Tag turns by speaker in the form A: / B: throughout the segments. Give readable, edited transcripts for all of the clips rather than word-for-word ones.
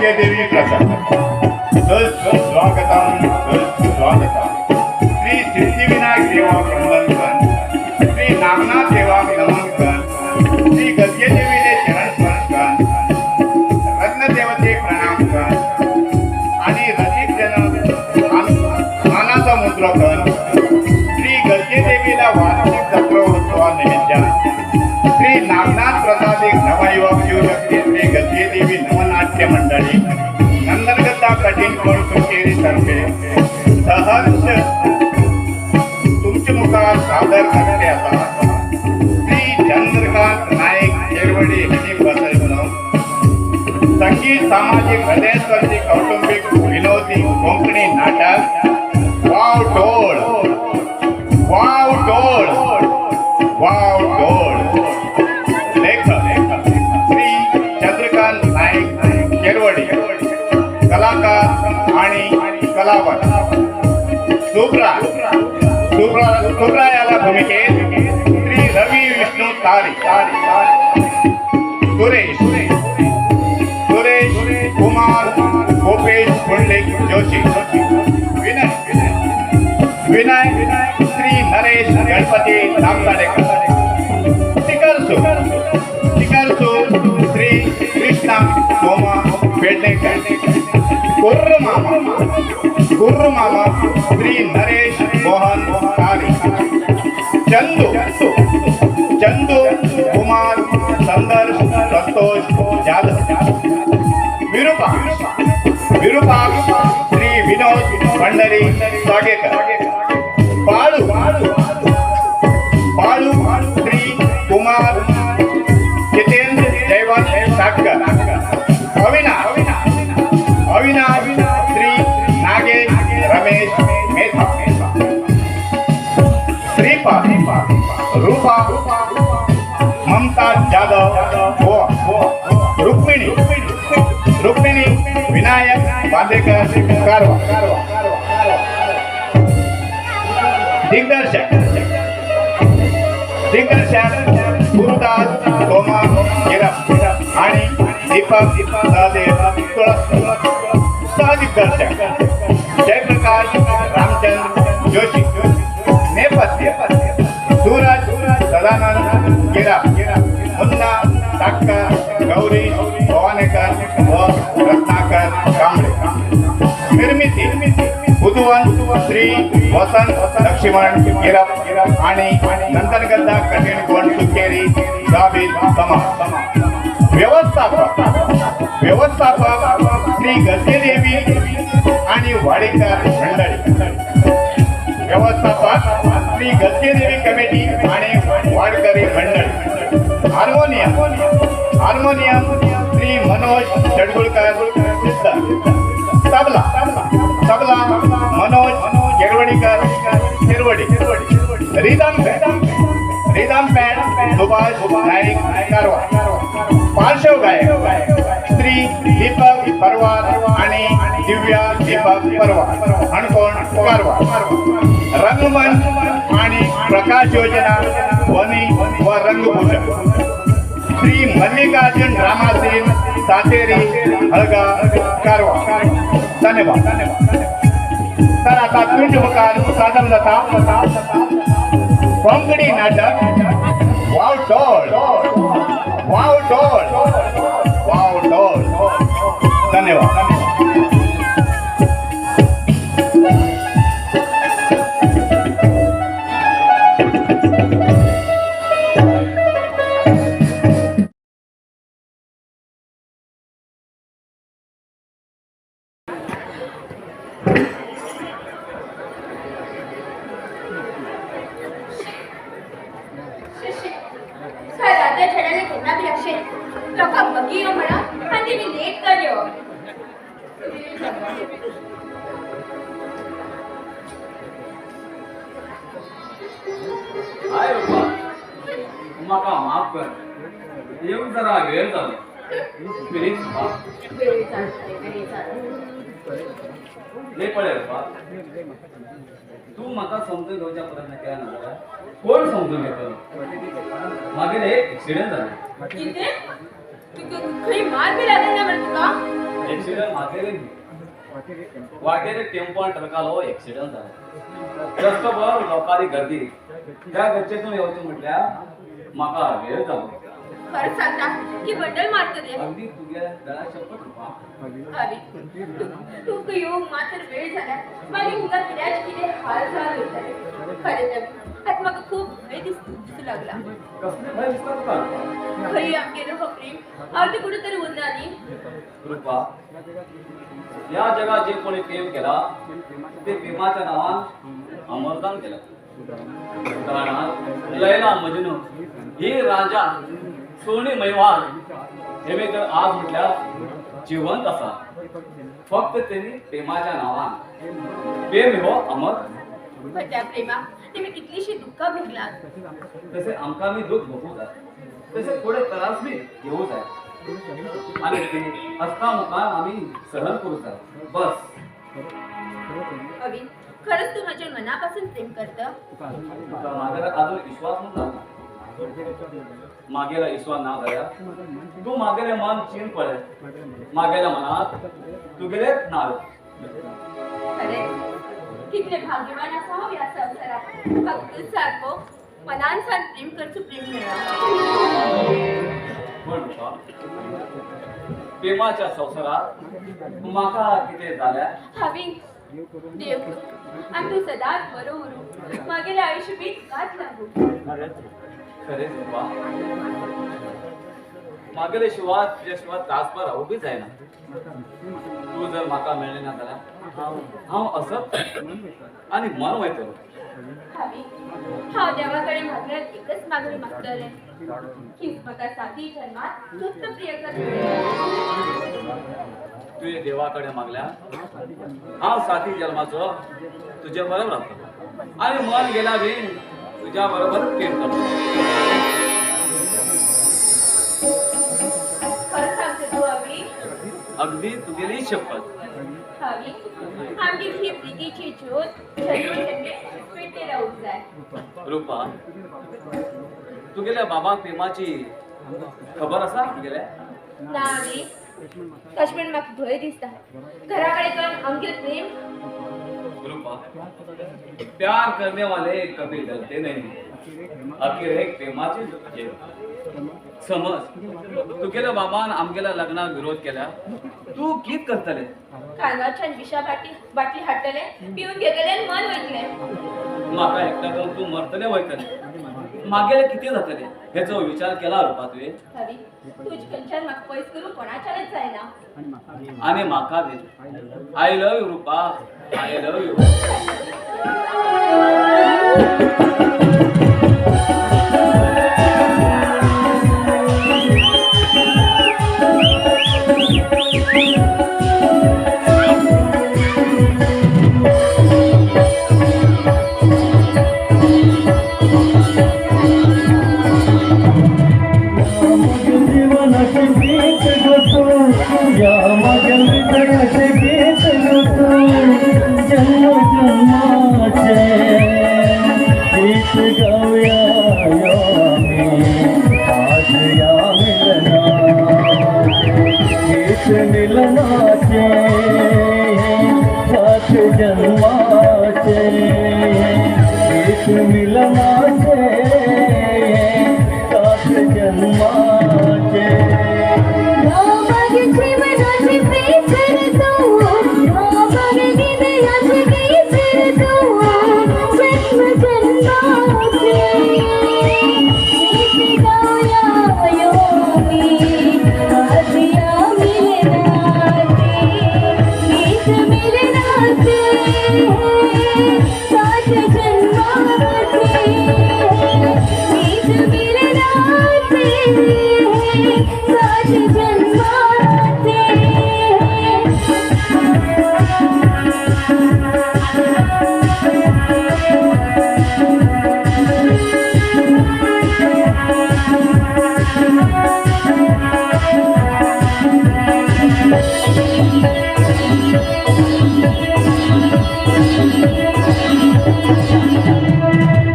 A: गलगेदेवी प्रसन्न सुस्वागतम सुस्वागतम। श्री सिद्धिविनायक देवाक वंदन कर, श्री नागनाथ देवाक नमन कर, श्री गलगेदेवीले चरण स्पर्श कर, रत्नदेवते प्रणाम कर आणि रसिक जन मानाचा मुद्रा कर। श्री गलगेदेवीला वार्षिक जत्रा उत्सवानिमित्तान श्री नागनाथ प्रसादिक नवयुवक शिवशक्ती श्री गलगेदेवी नवनाट्य मंडळी नंदनगद्दा कठीण कोण सुकेरी तर्फे सहर्ष तुमच्या मुखार सादर करते आता श्री चंद्रकांत नाईक शेरवडी यांनी बसवलं संगीत सामाजिक हृदयस्पर्शी कौटुंबिक विनोदी कोंकणी नाटक वाव टोळ वाव टोळ वाव टोळ। लेखक श्री चंद्रकांत नाईक शेरवडी, कलाकार आणि कलावंत सुब्रा सुब्रा सुब्रा याला भूमिकेत श्री रवी विष्णू तारी, सुरेश सुरेश कुमार गोपेश पुंडलिक जोशी, विनय विनय श्री नरेश गणपती नामताडेकर, टिकरसू टिकरसू श्री कृष्णा सोमा पेडणेकर, गुर्र मामा श्री नरेश मोहन तारी, चंदू चंदू कुमार संदर्श संतोष जाधव, विरूपाक्ष विरूपाक्ष श्री विनोद पंढरी सागेकर, बाळू बाळू श्री कुमार जितेंद्र जयवंत साटकर, अविनाश अविनाश श्री नागेश रमेश मेधा, श्रीपा रूपा ममता जाधव गोवा, रुक्मिणी रुक्मिणी विनायक बांदेकर कारवा। दिग्दर्शक दिग्दर्शक गुरुदास सोमा गिरफ आणि दीपक सहदेव तुळस। सहदिग्दर्शक जयप्रकाश रामचंद्र जोशी। नेपथ्य सूरज सदानंद गिरफ, मुन्ना साक्कर, गौरी भवानेकर व रत्नाकर कांबळे। निर्मिती बुधवन श्री वसंत लक्ष्मण गिरफ आणि नंदनगद्दा कठीण कोण सुकेरी गावील समा। व्यवस्थापक व्यवस्थापक श्री गजेदेवी आणि वाडेकर मंडळी। व्यवस्थापक श्री गजेदेवी कमिटी आणि वाडकरी मंडळी। हार्मोनियम हार्मोनियम श्री मनोज शेडगुळकर सिद्ध। तबला तबला Manoj केरवडीकर Sherwadi. Rhythm rhythm pad Subhash Naik Karwar. पार्श्व गायक श्री दीपक परवार आणि दिव्या दीपक परवार हणकोण कारवार। रंगमंच आणि प्रकाश योजना ध्वनी व रंगभूषण श्री मल्लिकार्जुन रामासीन सातेरी हळगाव कारवार। धन्यवाद। तर आता तुमच्या मुखार सादर जाता कोंकणी नाटक वाव टोळ वाव टोळ वाव टोळ। धन्यवाद।
B: हाय रूपा, म्हाका माफ कर, येवंक जरा वेळ जालो। प्लीज ले पळय रूपा, तूं म्हाका समजून घेवच्या प्रयत्न केला ना जाल्यार कोण समजून घेतलो? मागीर एक एक्सिडेंट जालें।
C: कितें? खंय मार बी लागल ना मरे तुका?
B: एक्सिडंट मागेले वाटेर टेम्पो ट्रकालो एक्सिडंट झाला. रस्तोभर लोकांनी गर्दी. त्या गच्चेतून येवचें म्हटल्यार म्हाका वेळ जालो.
C: खरं सांगता की बंडल मारतले?
B: अगदी तुगे गळा शपथ रुपा.
C: हवी तुका येवंक मात्र वेळ जाला, मागीर तुका कित्याच कितें हाल जाल उरतले. खरें तर आतां म्हाका खूब भंय दिसूं लागला.
B: कसले भंय दिसता तुका?
C: खंय आमगेलो हो प्रेम अर्द कुठं तरी उरना न्ही.
B: रुपा, या जगात जे कोणी प्रेम केला ते प्रेमाच्या नावान अमरदान केलं. उदाहरणार्थ लैला मजनू, ही राजा सोनी महिवाल हे मी तर आज म्हटल्यार जिवंत असा. फक्त त्यांनी प्रेमाच्या नावान. प्रेम हो अमर.
C: पण त्या प्रेमाक तेमी कितलीशी दुःखां भोगलात.
B: तसे आमकां मी दुःख भोगू जाय, तसे थोडे त्रास बी घेऊ जाय आणि ते हसता मुखार आमी सहन करू जाय. बस.
C: अवी, खरंच तू माझ्या मनापासून प्रेम करतं?
B: तुका मागेला अजून विश्वास ना. मागेला विश्वास ना जाल्यार तूं मागेले मन चीन पडे. मागेल्या मनात तुगेलेच नाव.
C: खरें कितले भाग्यवान आसा हांव ह्या संवसारात. म्हाका तूं सारको मनान सावन प्रेम करचो प्रेम मेळ्ळा.
B: पण रुपा, प्रेमाच्या संवसारात म्हाका कितें जाल्यार?
C: हांवें देव करूं आनी तूं सदांच बरो उरूं. मागेलें आयुश्य बी तुकाच लागूं.
B: खरेंच रुपा, मागेले शिवाय तुज्या शिवाय तासभर रावूंक बी जायना. तूं जर म्हाका मेळ्ळें ना जाल्यार हांव असत आनी मन वयतलो.
C: हांवें हांव देवा कडेन मागल्यार एकच मागणी मागतलें की म्हाका साती जन्मात तूंच प्रियकर मेळ्ळो.
B: तुवें देवा कडेन मागल्यार हांव साती जल्माचो तुजे बरोबर रावतलो आनी मन गेल्या बी तुज्या बरोबर प्रेम करतलो.
C: खरें सांगता तूं अवी?
B: अगदी तुगेली शपथ.
C: हांवें आमगेली ही प्रितीची ज्योत जन्म जन्मे पेटते रावूंक जाय.
B: रुपा, तुगेल्या बाबाक प्रेमाची खबर आसा तुगेल्या?
C: ना अवी, तशें म्हण म्हाका भंय दिसता घरा कडेन करून आमगेलें प्रेम.
B: रुपा, प्यार करने वाले कभी डरते नहीं. अखेर एक प्रेमाचे खेळ. समज तुगेल्या बाबान आमगेल्या लग्नाक विरोध केल्या, तूं कित करतले?
C: कालवाच्यान विशा बाटली बाटली हाडटले, पिवन घेतले आनी मन वयतलें.
B: म्हाका एकटा करून तूं मरतले वयतले. मागेले कितें जातले हेचो विचार केला रुपा तुवें?
C: हवी, तुज खंयच्यान म्हाका पयस करूंक कोणाच्यानच जायना.
B: आनी म्हाका बी. I love you Rupa, I love you.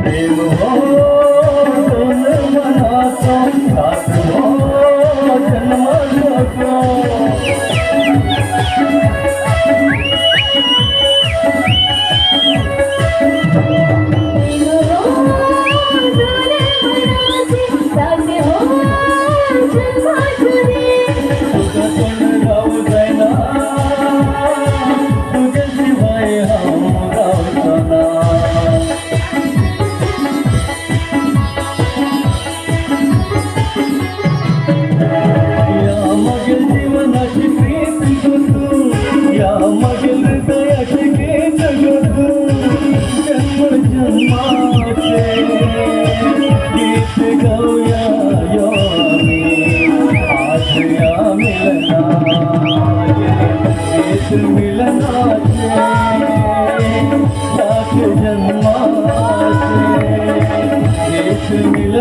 D: प्रेम हो दोन मनाचो.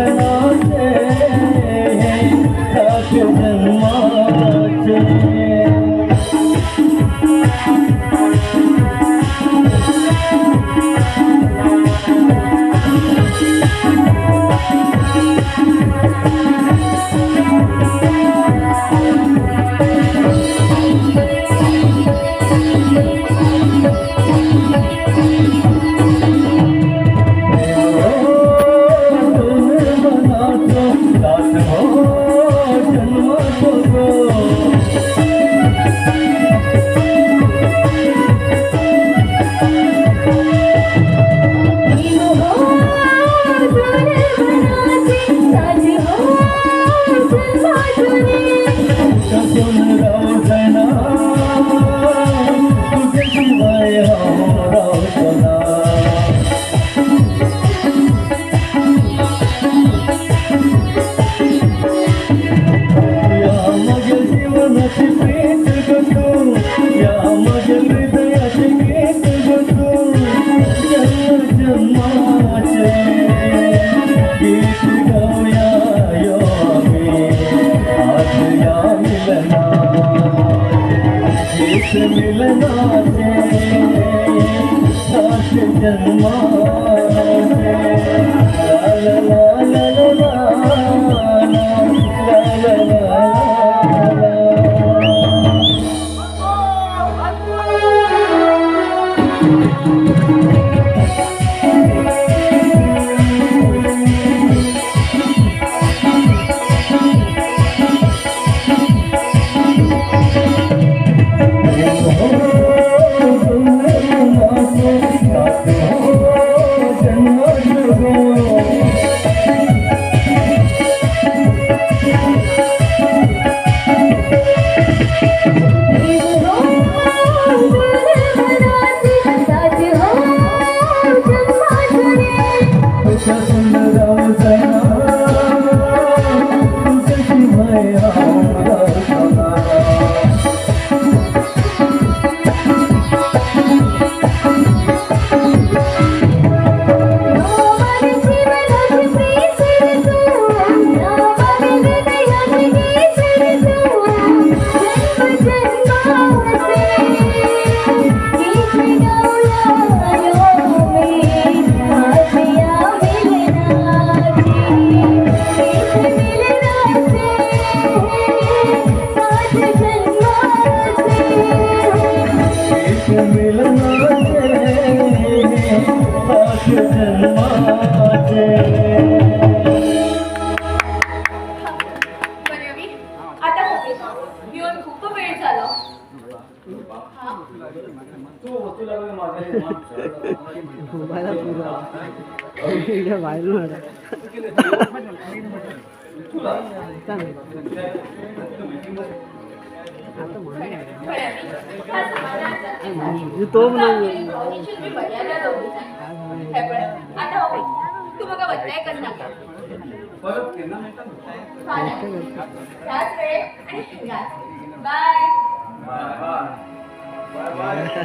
D: मिलनाचे सात जन्माचे. मनाचो साथ हो जन्माचो गो.
C: प्रेम हो अजून मनाचे साज हो जन्मातुने.
D: तुझ्यासून रावचना, तुझ्याशिवाय हांव रावचो ना. या म्हज्या जीवनाची प्रीत गो तूं, या म्हज्या हृदयाची गीत गो तूं. जन्म जन्माचे गीत गावया यो आमी आज या मिलनाचे. गीत मिलनाचे सात जन्माचे. ला ला ला ला ला ला ला ला ला ला. जन्म.
C: प्रेम हो अजून मनाचे साज हो जन्मातुने.
D: तुझ्यासून रावचना, तुझ्याशिवाय हांव रावचो ना.
C: नावाने जीवनाची प्रीत तू, नावाने हृदयाची गीत तू. जन्म जन्माचे गीत गाऊया यो आम्ही आज या मिलनाचे. गीत मिलनाचे सात जन्माचे.
D: गीत मिलनाचे सात जन्माचे.
C: बरें अभी आता येऊन खूप वेळ झालो. हा.
B: तू वस्तू लागली माझ्या मन तुला
C: बरें अभी ह्या समाधान भावनेची तुमी मर्यादा दवरूंक जाय. हे पळय, आतां हांव वयता, तूं म्हाका वत्ताय करनाका.
B: परत केन्ना मेळटा?
C: फाल्यां ह्याच वेळेर आनी हिंगाच. बाय.
B: Bye bye bye bye.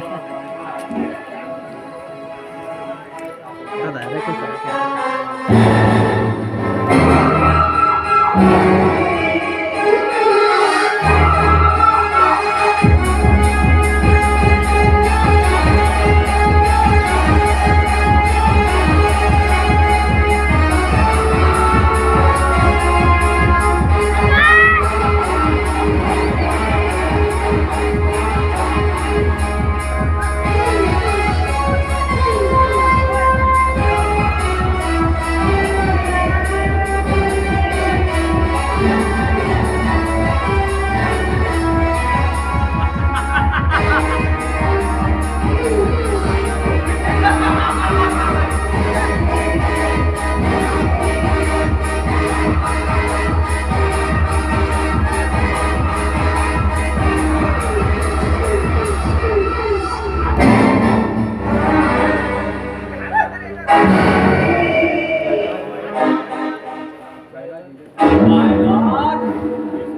B: My God,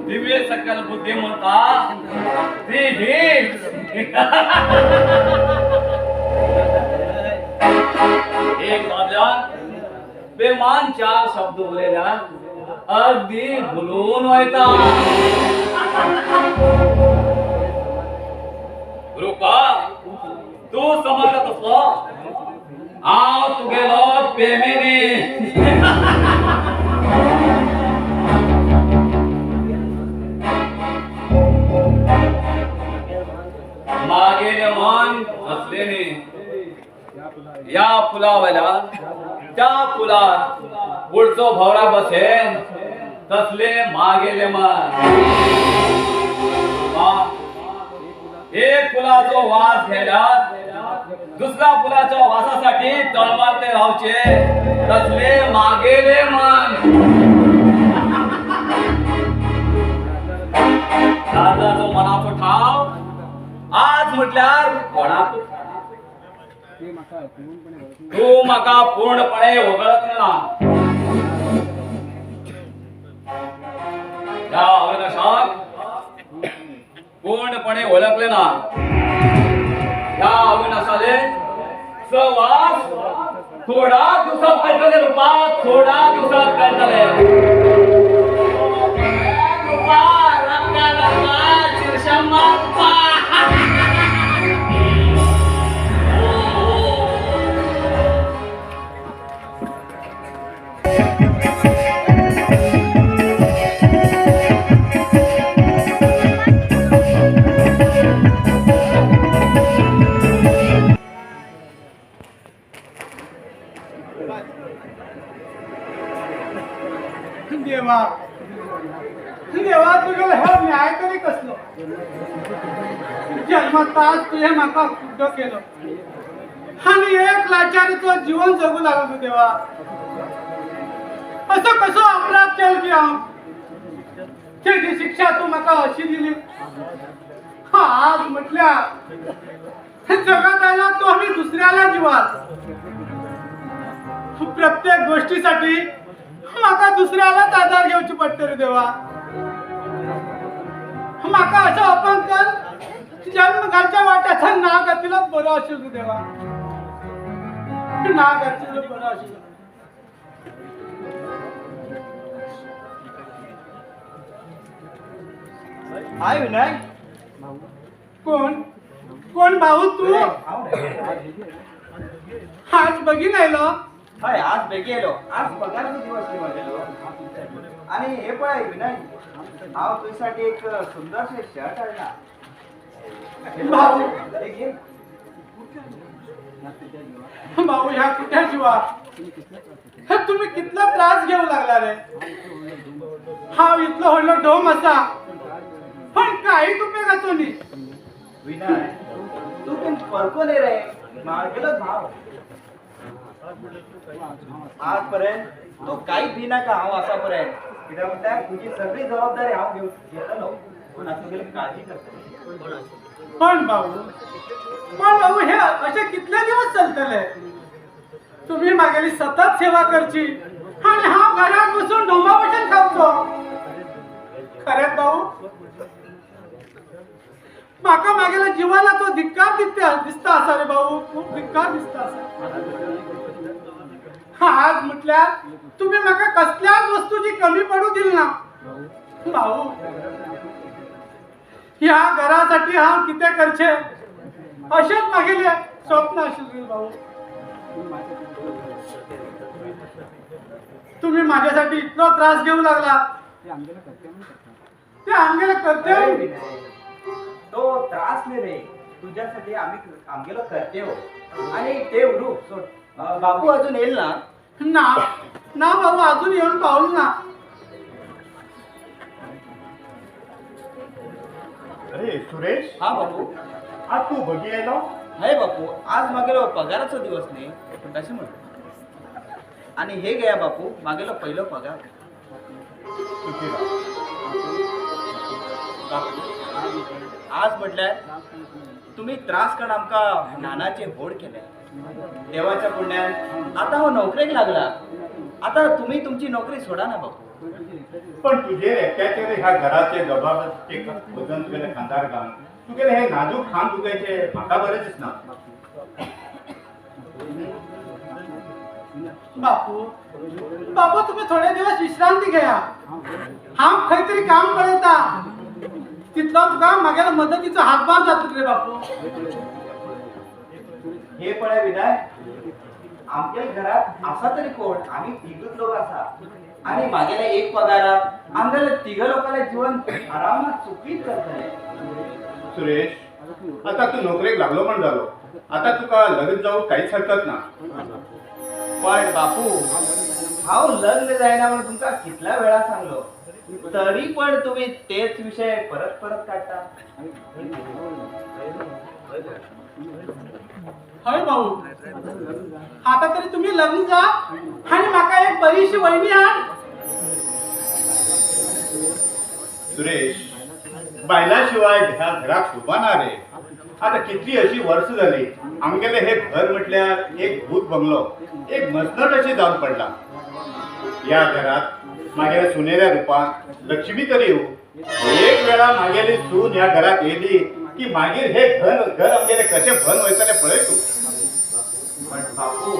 B: दिव्य सकल बुद्धिमत्ता, ती हीच. एक बाबल्यान प्रेमान चार शब्द उलयल्यार अगदी भुलून वयता. रुपा तू समजला तसलो हांव तुगेलो प्रेमी. मागेले मन हसलेने या फुलावयल्या त्या फुलार उडचो भोवरा बसेन तसले मागेले मन. एक फुलाचो वास घेल्यार दुसऱ्या फुलाच्या वासासाठी तळमळते रावचे तसले मागेले मन. दादाचो मनाचो ठाव आज म्हटल्यार कोणाक तू म्हाका पूर्णपणे वगळत ना. ह्या अविनाशाक पूर्णपणे ओळखले ना. ह्या अविनाशाले सहवास थोडा दिवसात कळटले रुपा, थोडा दिवसात कळटले. रुपा रंगा रंगा चिरशम्मा रुपा.
E: देवा देवा तुगेलो हो न्याय तरी कसलो. जन्मताच तुवें म्हाका कुड्डो केलो आनी एक लाचारीचो जीवन जगू लागलो तूं देवा. असो कसो अपराध केलो की हांव तेजी शिक्षा तूं म्हाका अशी दिली. आज म्हटल्यार जगात आयला तो आमी दुसऱ्याला जिवार. प्रत्येक गोष्टीसाठी म्हाका दुसऱ्यालाच आधार घेवची पडटा रे देवा. म्हाका असो अपंग कर जन्म घालच्या वाट्याचा ना घातिलोच बरो आशिल्लो देवा, ना घातिल्लो बरो आशिल्लो.
F: हाय विनय.
E: कोण कोण भाऊ तू? आज बगीन आयलो.
F: हय आज बेगी आयलो. आज पगाराचो दिवस न्ही म्हगेलो. आनी हे पळय विनय, हांव तुज्यासाठी एक सुंदरशें शर्ट हाडला.
E: भाऊ
F: हे घे.
E: भाऊ ह्या कुठ्या जिवा तुम्ही कितलो त्रास घेऊ लागला रे. हांव इतलो व्हडलो डोम आसा पण कांयच उपयोगाचो न्ही.
F: विनय तूं पूण परको न्ही रे, म्हागेलोच भाव. आजपर्यंत तूं कांयच भिनाका हांव आसा पर्यंत. कित्याक म्हणटा तुजी सगळी जबाबदारी हांव घेतलो. पूण आतां तुगेली काळजी करतलो.
E: पण भाऊ, पण भाऊ हे असे कितले दिवस चलतले? तुम्ही मागेली सतत सेवा करची आणि हांव घरात बसून ढोंबा भशेन खावचो. खरेंच भाऊ म्हाका मागेल्या जिवाला तो धिक्कार दिसता आसा रे भाऊ, खूब धिक्कार दिसता आसा. आज म्हटल्यार तुम्ही म्हाका कसल्याच वस्तूची कमी पडू दिली ना भाऊ. ह्या घरासाठी हांव कितें करचें अशेंच मागेलें स्वप्न आशिल्लें भाऊ. तुम्ही माझ्यासाठी इतलो त्रास घेऊ लागला ते आमगेले कर्तव्य.
F: तो त्रास न्ही रे, तुझ्यासाठी आम्ही आमगेलो कर्तव्य. आणि ते उरू सोड. बापू अजून येईल ना?
E: ना ना बाबू अजून येऊन पावल ना.
A: अरे सुरेश.
F: हा बापू.
A: आज तू बगी आयलो?
F: हय बापू, आज मागेलो पगाराचो दिवस न्ही तशें म्हण. आनी हे घेया बापू मागेलो पयलो पगार. बापू आज म्हटल्यार तुम्ही त्रास काड आमकां ल्हानाचे व्हड केले. देवाच्या पुण्यान आतां हांव नोकरेक लागला. आतां तुमी तुमची नोकरी सोडा ना बापू.
A: पण तुजेर एकट्याचेर ह्या घराचे जबाबदारीचे वजन तुगेले खांदार घालून तुगेले हे नाजूक खांद दुखायचे म्हाका बरें दिसना.
E: बापू बाबू तुम्ही थोडे दिवस विश्रांती घेया. हांव खंय तरी काम पळयता, तितलो तुका म्हागेल्या मदतीचो हातभार जातलो रे बापू.
F: हे पळय विनय, आमच्या घरात असा तरी कोण, आम्ही तिगूच लोक असा आणि मागेल्या एक पगारात आमगेल्या तिघ लोकांना जीवन आरामात सुखीत करतले.
A: सुरेश, आता तू नोकरेक लागलो पण झालो, आता तुका लग्न जाऊ काहीच हरकत ना.
F: पण बापू, हांव लग्न जायना म्हणून तुमका कितल्या वेळा सांगलो, तरी पण तुम्ही तेच विषय परत परत काढता.
E: हय भाऊ, आता तरी तुम्ही लग्न जा आणि म्हाका एक बरीशी वहिनी हाड.
A: सुरेश, बायला शिवाय ह्या घराक शोभा ना रे. आता कितली अशी वर्ष झाली आमगेले हे घर म्हटल्यार एक भूत बंगलो, एक मसनट अशी जावन पडला. या घरात मागेल्या सुनेल्या रूपान लक्ष्मी तरी येऊ. एक वेळा मागेली सून ह्या घरात येली की मागीर हे घर घर आमगेले कशें भन वयतलें पळय तूं.
F: पण बापू,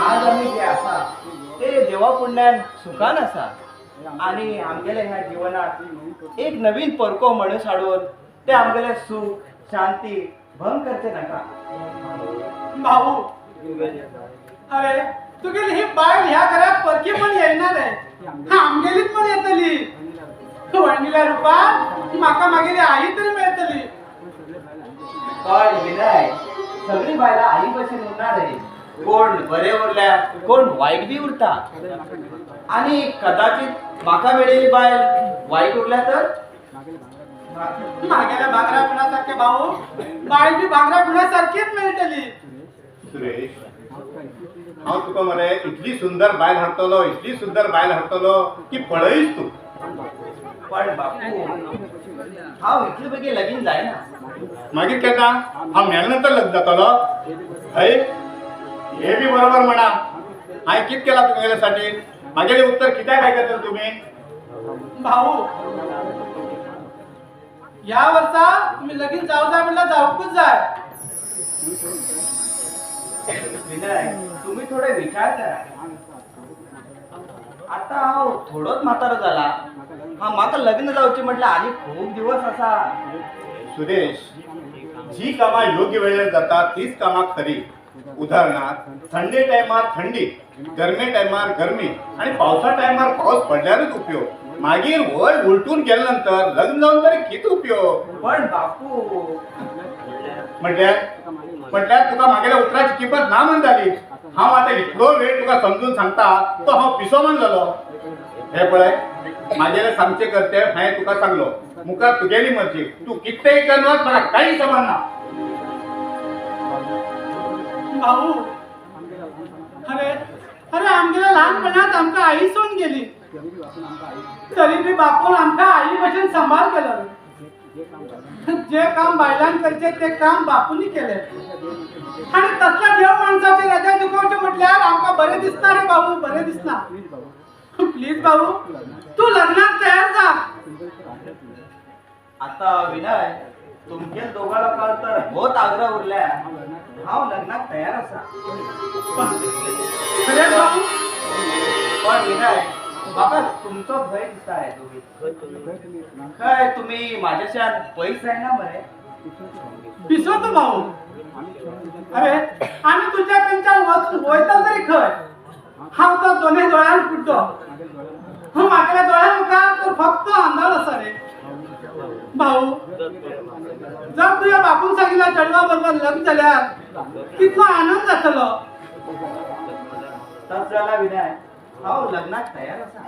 F: आज आमी जे आसा ते देवा पुण्यान सुखान आसा आणि आमगेल्या ह्या जीवनात एक नवीन परको माणूस हाडून ते आमगेले सुख शांती भंग करचे नाका.
E: भाऊ, अरे तुगेली ही बायल ह्या घरात परकी पण येणार आहे, आमगेलीच पण येतली. वहिनील्या रूपात म्हाका मागेली आई तरी मेळटली.
F: पण विनय, सगळी बायला आई भशेन उरना रे. कोण बरे उरल्या, कोण वायट बी उरता. आणि कदाचित म्हाका मेळिल्ली बायल वायट उरल्या तर
E: मागेल्या भांगरा गुणासारखे भाऊ, बायल बी भांगरा गुणासारखीच मेळटली.
A: सुरेश, हांव तुका मरे इतली सुंदर बायल हाडटलो, इतली सुंदर बायल हाडटलो की पळयच तूं.
F: पण बापू, हांव इतले बेगीन लगीन जायना.
A: मागीर केन्ना? हांव मेल्या नंतर लग्न जातलो? हय, हे बी बरोबर म्हणा. हांवें कितें केलां तुमगेल्या साठी? मागेलें उत्तर कित्याक आयकतले तुमी?
E: भाऊ, ह्या वर्सा तुम्ही लगीन जावं जाय म्हणल्यार जावंकूच जाय.
F: विनय, तुम्ही थोडे विचार करा. आता हांव थोडोच म्हातारो जाला, हा म्हाका लग्न जावचें म्हटल्यार आनी खूब दिवस आसा.
A: सुरेश, जी कामां योग्य वेळेर जाता तीच कामां खरी. उदाहरणार्थ, थंडे टायमार थंडी, गरमे टायमार गरमी आनी पावसा टायमार पावस पडल्यारूच उपयोग. मागीर वय उलटून गेले नंतर लग्न जावन तरी कितें उपयोग?
F: पण बापू,
A: म्हटल्यार म्हटल्यार तुका मागेल्या उतराची किंमत ना म्हण जाली. हांव आतां इतलो वेळ तुका समजून सांगता तो हांव पिसो म्हण जालो. हे पळय, मागेलें सांगचें कर्तव्य हांवें तुका सांगलो, मुखार तुगेली मर्जी, तूं कितेंय कर वच, म्हाका कांय खबर ना.
E: भाऊ, अरे अरे आमगेल्या ल्हानपणात आमकां आई सोडून गेली, तरी बी बापून आमकां आई भशेन सांबाळ केलो. जे काम बायलान करचे ते काम बापूंनी केले. आणि तसल्या देव माणसाचे हृदय दुखवचे म्हटल्यार आमकां बरें दिसना रे बाबू, बरें दिसना. प्लीज बाबू, तूं लग्नाक तयार जा.
F: आता विनय, तुमगे दोगा लोकांक तर भोत आग्रह उरल्या. हांव लग्नाक तयार आसा.
E: खरें बाबू?
F: पण विनय, म्हाका तुमचो भंय दिसता रे. तुमी खंय तुमी म्हाज्याच्यान पयस जायना मरे?
E: पिसो तूं भाऊ. अरे आमी तुज्या कडच्यान वयता तरी खंय? हांव तर दोनूय दोळ्यान कुड्डो, म्हागेल्या दोळ्या मुखार तर फक्त अंधार आसा रे भाऊ. जर तुज्या बापून सांगिल्ल्या चेडवा बरोबर लग्न जाल्यार कितलो आनंद जातलो.
F: तस जाला विनय, हांव लग्नाक तयार आसा.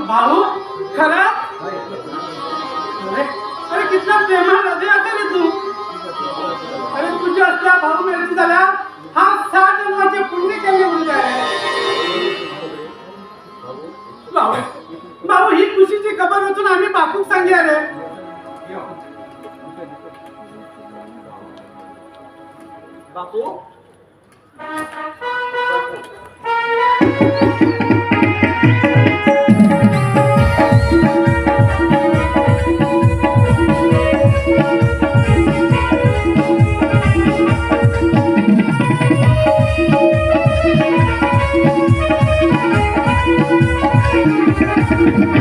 E: भाऊ, खरें? अरे कितल्या प्रेमान हृदय आसा रे तूं. अरे तुज्या असल्या भाऊ मेळचे जाल्यार हांव 7 जन्माचें पुण्य केल्लें म्हणून जाय. भाऊ, भाऊ, ही खुशीची खबर वचून आमी बापूक सांगया रे.
F: बापू,
D: ला.